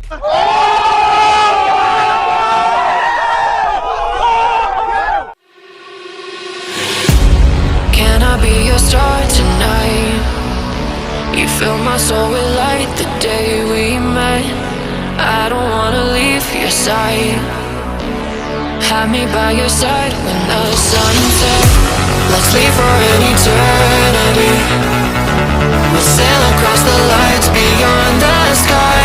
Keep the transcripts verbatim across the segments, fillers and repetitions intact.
Can I be your star tonight? You fill my soul with light the day we met. I don't wanna leave your side. Have me by your side when the sun sets. Let's leave for an eternity. We'll sail across the lights beyond the sky.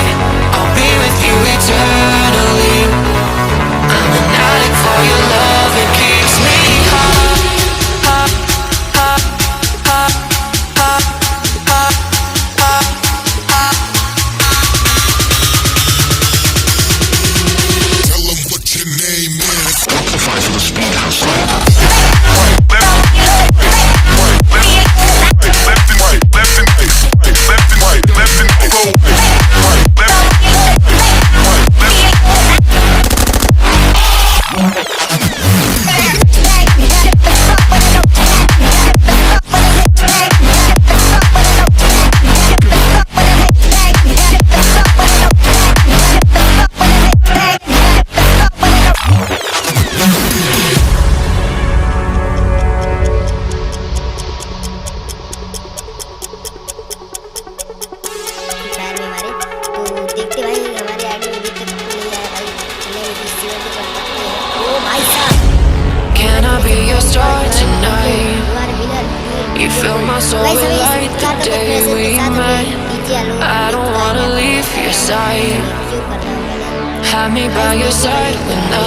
I'll be with you eternally. I'm an addict for your love, it keeps me high, high, high, high, high, high, high, high. Tell 'em what your name is. Spotify for the Speed Hustler. शहर में हमारे। तो देखते भाई, हमारे आईडी में अभी तक नहीं आया भाई। हमें रिसीवर भी कर सकते हैं। ओ भाई साहब। Can I be your star tonight? You are winner. You fill my soul with light the day we met. I don't wanna leave your side. Have me by your side when the